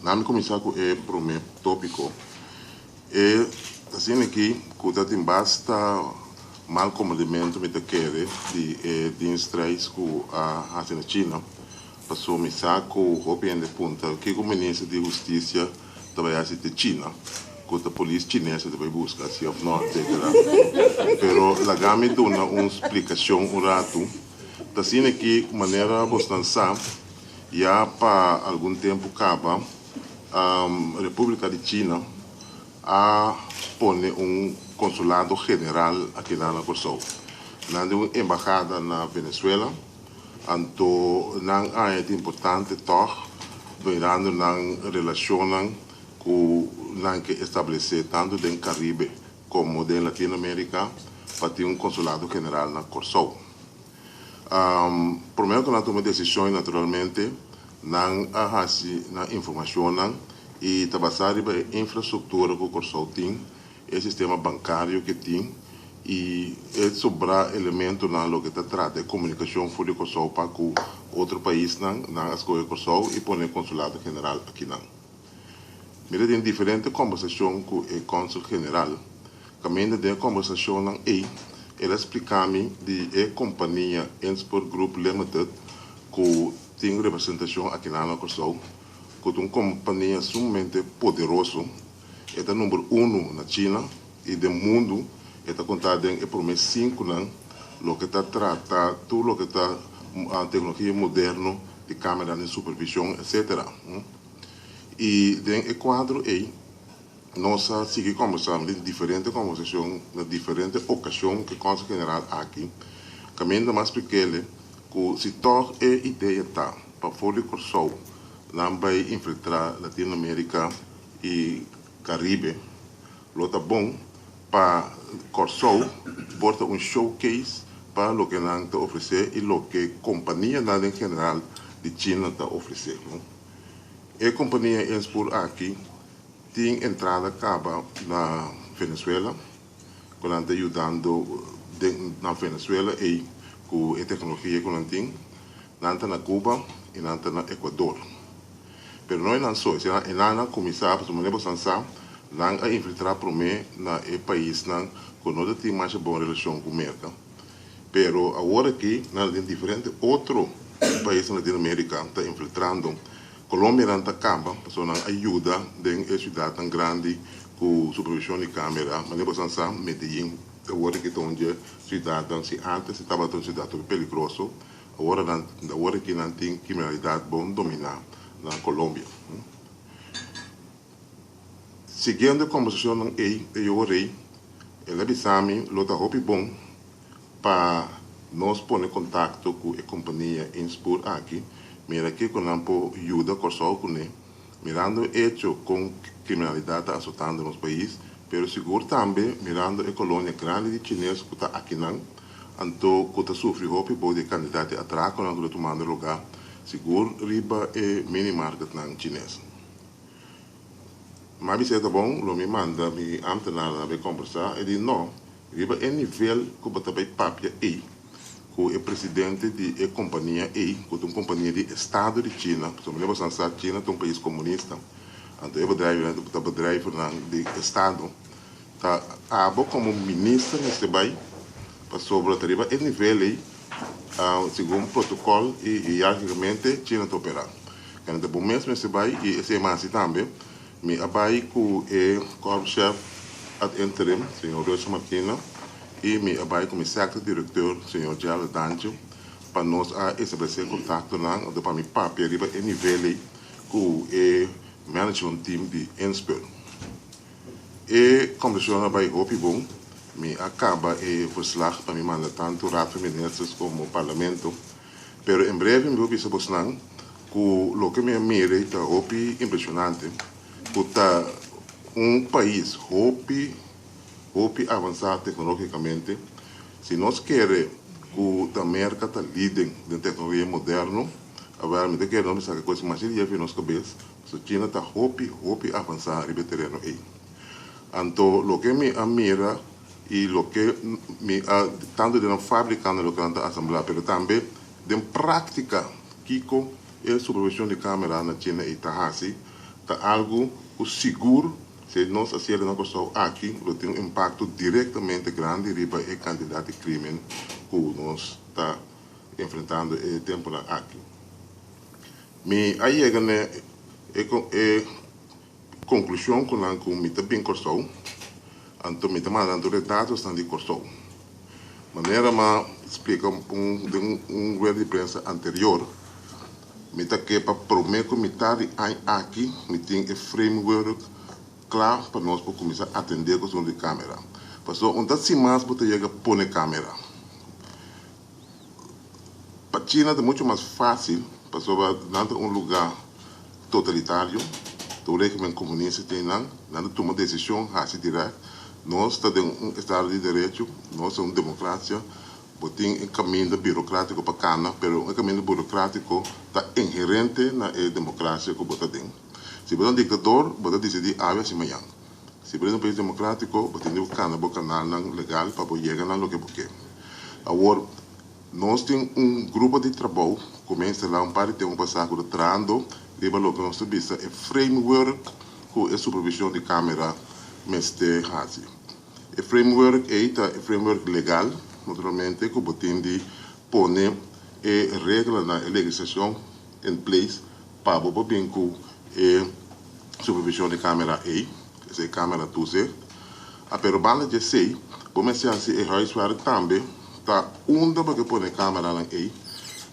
Laga mi kuminsá ku e promé tópiko. E ta asina aki ku ta tin basta mal komprendimentu mi ta kere di e dienstreis ku a hasi na China. Pasobra mi sa ku hopi hende puntra kiko minister di hustisia ta bai hasi te China, ku ta polis chines e ta bai buska si òf no etcetera. Pero laga mi duna un splikashon un ratu. Ta asina ki manera bosnan sa ya pa algun tempu kaba Repúblika di China a pone un konsulado general akinan na Kòrsou. Nan tin un embahada na Venezuela, anto nan a haña importante tòg mirando nan relashonnan ku nan ke establesé tantu den Karibe komo den Latinoamérika pa tin un konsulado general na Kòrsou. Promé ku nan tuma desishon naturalmente nan a hasi nan informashonnan i ta basá riba e infrastruktura ku Kòrsou tin, e sistema bankario ku tin i e sobrá elementonan loke ta trata e komunikashon for di Kòrsou pa ku otro paisnan, nan a skohe Kòrsou i pone e konsulado general akinan. Mi ta tin diferente kòmbersashon ku e kònsul general. Kaminda den e kòmbersashonnan ei, el a splika mi di e kompania Inspur Group Limited ku tin representashon akinan na Kòrsou, ku ta un kompania sumamente poderoso. E ta number unu na China i den mundu e ta kontá den e promé sinkunan loke ta trata tur loke ta teknologia moderno di kameranan di supervishon etcetera. I den e kuadro ei nos a sigui kòmbersá den diferente kòmbersashon na diferente okashon ku e Kònsel General aki kaminda mas splik'el ku si tòg e idea ta pa for di Kòrsou nan bai infiltrá Latinoamérika i Karibe lo ta bon pa Kòrsou por ta un showcase pa loke nan ta ofresé i loke kompanianan den general di China ta ofresé. E kompania Inspur aki tin entrada kaba na Venezuela ku nan ta yudando den na Venezuela ei ku e teknologia ku nan tin. Nan ta na Cuba i nan ta na Ecuador. Pero no e nan so, esei e nan a kuminsá pasobra manera boso nan sa, nan a infiltrá promé na e paisnan ku no ta tin masha bon relashon ku Merka. Pero awor aki nan ta tin diferente otro pais na Latinoamérika ta infiltrando. Colombia nan ta kaba pasobra nan a yuda den e siudatnan grandi ku supervishon di kamera. Manera boso nan sa, Medellín awor aki ta un dje siudatnan, si antes e tabata un siudat hopi peligroso, Awor nan awor aki nan tin kriminalidat bon dominá na Colombia. Siguiendo e kombersashonnan ei, e yowo rei, el a bisa mi lo ta hopi bon pa nos pone kontakto ku e kompania Inspur aki, mira kiko nan por yuda Kòrsou kuné, mirando e echo kon kriminalidat ta asotando nos pais, pero sigur tambe mirando e kolonia grandi di chines ku ta akinan. Anto ku ta sufri hopi bou di e kantidat di atrakonan ku ta tumando lugá sigur riba e minimarketnan chines. M'a bis'é ta bon, lo mi manda mi ámtenarnan bai kombersá. E di, No, riba e nivel ku bo ta bai papia ei ku e presidente di e kompania ei, ku ta un kompania di estado di China, pasobra manera bo sa sa China ta un pais komunista, anto e bedrijfnan ta bedrijfnan di estado. Ta abo komo minister mester bai pasobra ta riba e nivel ei segun protokòl i hierarkikamente China ta operá. Kende ta bo mes mester bai i esei mi a hasi tambe. Mi a bai ku e korpschef ad interim, señor Rutger Martina, i mi a bai ku mi sector directeur, señor Gerald Dantje, pa nos a establesé kontaktonan anto pa mi papia riba e nivel ei ku e management team di Inspur. E kombersashon a bai hopi bon. Mi a kaba e verslag pa mi manda tantu Raad van Ministers komo Parlamento. Pero en breve mi por bisa bosnan ku loke mi a mira ei ta hopi impreshonante, ku ta un pais hopi, hopi avansá teknologikamente. Si nos kere ku ta Merka ta leading den teknologia moderno, awel mi ta kere nos mester saka kos masha di efi nos kabes. So China ta hopi, hopi avansá riba e tereno ei. Anto loke mi a mira i loke mi a, tantu den nan fábrikanan loke nan ta asamblá, pero tambe den práktika kiko e supervishon di kámera na China ei ta hasi, Ta algu ku sigur si nos hasié na Kòrsou aki lo tin un impakto direktamente grandi riba e kantidat di krímen ku nos ta enfrentando e tempunan aki. Mi a yega na e konklushon ku nan ku mi ta bin Kòrsou, anto mi ta manda nan tur e datosnan di Kòrsou. Manera m'a splika den un rueda di prensa anterior, mi ta ke pa promé ku mitad di aña aki mi tin e framework kla pa nos por kuminsá atendé ku asuntu di kamera. Pasobra un ta sin mas bo ta yega pone kamera. Pa China ta mucho mas fásil pasobra nan ta un lugá totalitario, ta un régimen komunista tin nan, nan ta tuma desishon hasi dirèkt. Nos ta den un estado di derecho, nos ta un demokrasia, bo tin e kaminda burokrátiko pa kana, pero e kaminda burokrátiko ta inherente na e demokrasia ku bo ta den. Si bo ta un diktador, bo ta disidí awe hasi mañan. Si bo ta den un pais demokratiko, bo tin di kana bo kanalnan legal pa bo yega na loke bo ke. Awor, nos tin un grupo di trabou ku mi a instalá un par di tempu pasá ku ta trahando riba loke nos ta bisa e framework ku e supervishon di kamera mester hasi. E framework ei ta e framework legal, naturalmente, ku bo tin di pone e reglanan, e legislashon in place pa bo por bin ku e supervishon di kamera ei, esei kamera toezicht. A pero banda di esei, bo mester hasi e huiswerk tambe ta unda bo ke pone e kameranan ei,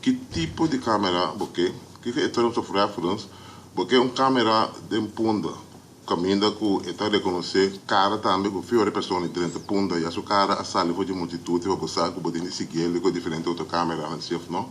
ki tipo di kamera bo ke, kiko e terms of reference, bo ke un kamera den punda kaminda ku e ta rekonosé kara tambe ku fior e persona di drenta punda ya su kara a sali for di multitut i pa bo sa ku bo tin di siguiel ku e diferente otro kameranan si òf no.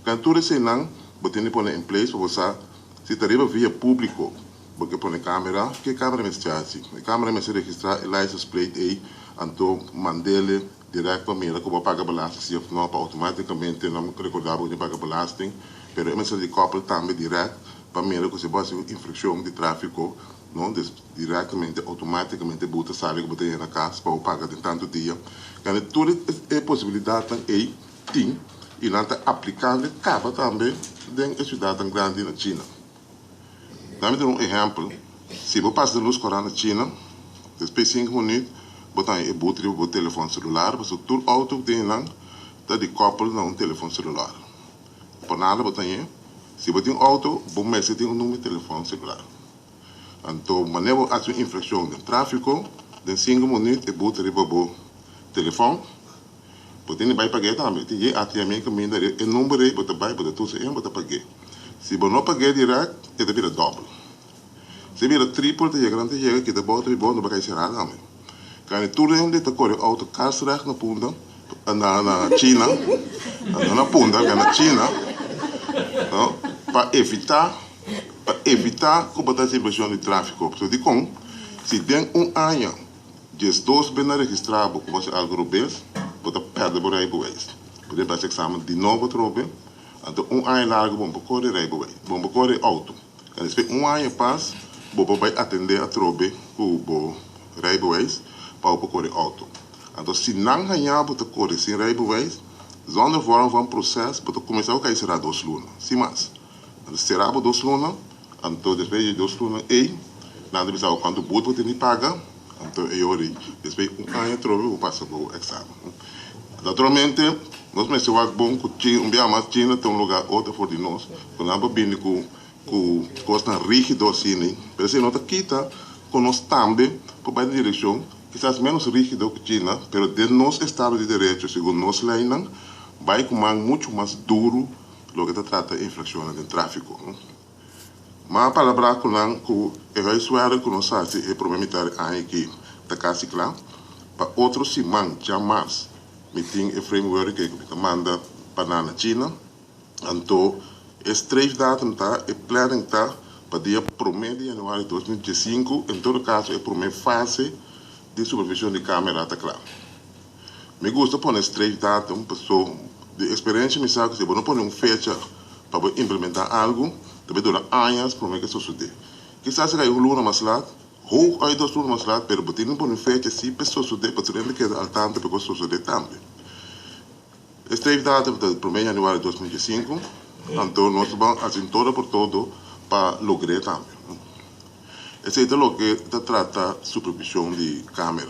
Kan tur eseinan bo tin di pone in place pa bo sa si ta riba via públiko bo ke pone kamera, ke kamera mester hasi. E kamera mester registrá e license plate ei anto mand'el dirèkt pa mira ku bo a paga belasting si òf no pa outomátikamente nan rekordá bo ku tin paga belasting pero e mester di kòpel tambe dirèkt pa mira ku si bo hasi un infrakshon di tráfiko, no, des direktamente, outomátikamente bo ta sali ku bo ta yega na kas pa bo paga den tantu dia. Kende tur e posibilidatnan ei tin i nan ta aplikando kaba tambe den e siudatnan grandi na China. Dami duna un ehèmpel, si bo pasa den lus kòrá na China, despues sinku minüt bo ta haña e but riba bo telefòn selular, pasobra tur outo ku tin einan ta di kòpel na un telefòn selular. Por nada bo ta hañ'é. Si bo tin outo, bo mester tin un number di telefòn selular. Anto, manera bo hasi un infrakshon den tráfiko, den sinku minüt e buta riba bo telefòn. Bo tin di bai pag'é tambe. Tin dje ATM ei kaminda riba e number ei, bo ta bai, bo ta tusa en, bo ta pag'é. Si bo no pag'é dirèkt, e ta bira dòbel. Si e bira tripel, ta yega nan ta yega, kita bo outo di bo, no bo kai será tambe. Kani tur hende ta kore outo kaarsrecht na Punda, na na China, no na Punda, na China, no, pa evitá, pa evitá ku bo ta hasi infrakshon di tráfiko. Pasobra dikon? Si den un aña 12 bes nan registrá bo ku bo hasi algu robes, bo ta pèrdè bo reibeweis. Bo debe hasi eksamen di nobo atrobe, anto un aña largu bo no por kore reibeweis, bo no por kore outo. En despues un aña pas bo por bai atendé atrobe ku bo rijbewijs pa bo por kore outo. Anto si nan haña bo ta kore sin rijbewijs, zonder vorm van proces bo ta kuminsá ku kai será dos luna, sin mas. Anto será bo dos luna, anto despues di dos luna ei nan ta bisa bo kuantu but bo tin di paga, anto e ora ei despues un aña atrobe bo pasa bo eksamen. Naturalmente nos mester wak bon ku China, un biaha mas China ta un lugar otro for di nos, ku nan por bini ku ku kosnan rígido asina, pero esei no ta kita ku nos tambe por bai den direkshon kisas ménos rígido ku China, pero den nos estado di derecho, segun nos leinan, bai ku man muchu mas duru loke ta trata infrakshonnan den tráfiko. M'a palabrá ku nan ku e huiswerk ku nos hasi e promé mitar di aña aki ta kasi kla. Pa otro siman djamars mi tin e framework ei ku mi ta manda pa nan na China. Anto e streefdatum ta, e planning ta pa dia promé di januari 2015, en todo kaso e promé fase di supervision di camera ta kla. Mi gusta pone streefdatum paso di experiencia mi sa ku si bo no pone un fecha pa bo implementa algu ta bai dura añas promé ke sosode. Kisas e kai un luna mas lat, hooguit dos luna mas lat, pero bo tin di pone un fecha si pa e sosode pa tur hende keda al tanto pa e por sosode tambe. E streefdatum ta promé januari 2015, anto nos ta ban hasi un todo por todo pa logr'é tambe. Esei ta loke ta trata supervishon di kámara.